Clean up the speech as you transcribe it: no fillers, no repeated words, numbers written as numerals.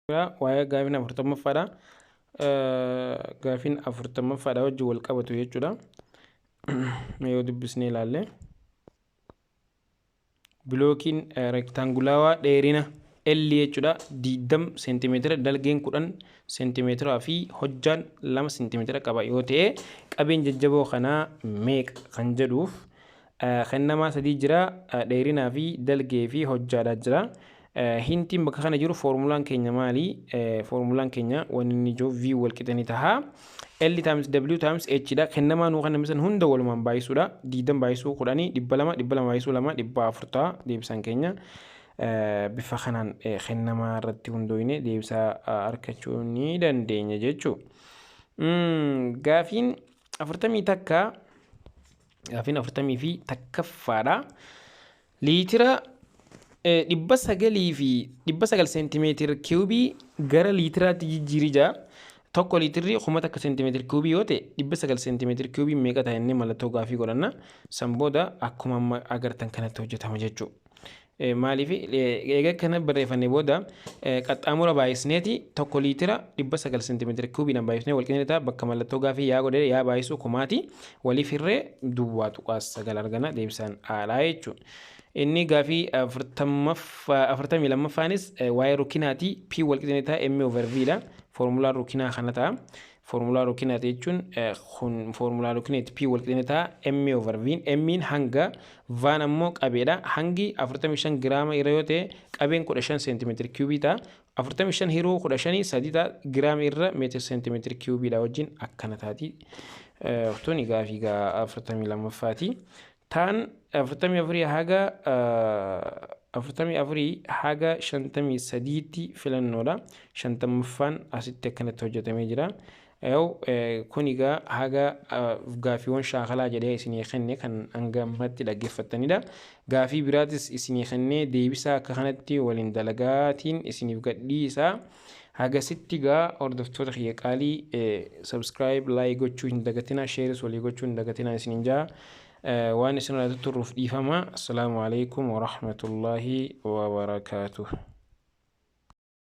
Waa'ee gaafiin 40ffaadha. Gaafiin 40ffaadha wajjin wal qabatu jechuudha. Yoo dubbisnee ilaalle. Bilookiin reektaangulaawaa dheerina L jechuudha 20 seentimeetira, dalgeen 10 seentimeetiraa fi hojjaan 2 seentimeetira qaba yoo ta'e, qabeen jajjaboo kanaa meeqa kan jedhuuf kennamaa sadii jira: dheerinaa fi dalgee fi hojjaadha jira. Hintiin bakka kana jiru foormulaan keenya maali? Foormulaan keenya wanni inni jiru V wal qixa ni taha L times W times H dha. Kennamaa nuu kan san hunda walumaan baay'isuudha. 20 baay'isuu 10 200, 200 baay'isuu 2 400 ta'a deebisaan keenya. Bifa kanaan kennamaa irratti hundooyne deebisaa argachuu ni dandeenya jechuudha. Gaafiin 41, gaafiin 41ffaadha. Liitira 900 fi 900 seentimeetira kiubii gara liitiraatti jijjiirii jira. Tokko liitirri 1000 seentimeetira kiubii yoo ta'e, 900 seentimeetira kiubii meeqa ta'e inni mallattoo gaafii godhanna. San booda akkuma amma agartan kanatti hojjetama jechuudha. Maaliif eega kana barreeffannee booda qaxxaamura baay'isneeti tokko liitira 900 seentimeetira kiubiidhaan baay'isnee wal ta'a. Bakka mallattoo gaafii yaa godhee yaa baay'isu kumaati waliif hirree 0.9 argana, deebisaan haadhaa jechuudha. Inni gaafii 42ffaanis waa'ee rukkinaati. P wal qixa ta'a M over V dha. Foormulaan rukkinaa kana ta'a. Foormulaa rukkinaati jechuun kun foormulaa rukkineeti. P wal qixa ta'a M over V. M'n hanga, V'n ammoo qabeedha. Hangi 45 giraama irra yoo ta'e, qabeen 15 seentimeetira kiubii ta'a. 45 hiruu 15 sadii ta'a, giraama irra meetira seentimeetira kiubiidha wajjin akkana taati. Tuni gaafii 42ffaati. Taan 44 haga 44 haga 53tti filannoodha. 50ffaan asitti akkanatti hojjetamee jira. Yaw, kun egaa haga gaafiiwwan shaakalaa jedhee isinii kenne kan hanga ammatti dhaggeeffattanidha. Gaafii biraatis isinii kennee deebisaa akka kanatti waliin dalagaatiin isiniif gadhiisaa. Hagasitti gaa hordoftoota kiyya qaalii, subscribe, like gochuu hin dagatinaa, shareis walii gochuu hin dagatinaa isiniin jaa. Waan isin irraa turruuf dhiifama. Assalaamu alaikum wa rahmatullaahi wa barakaatuh.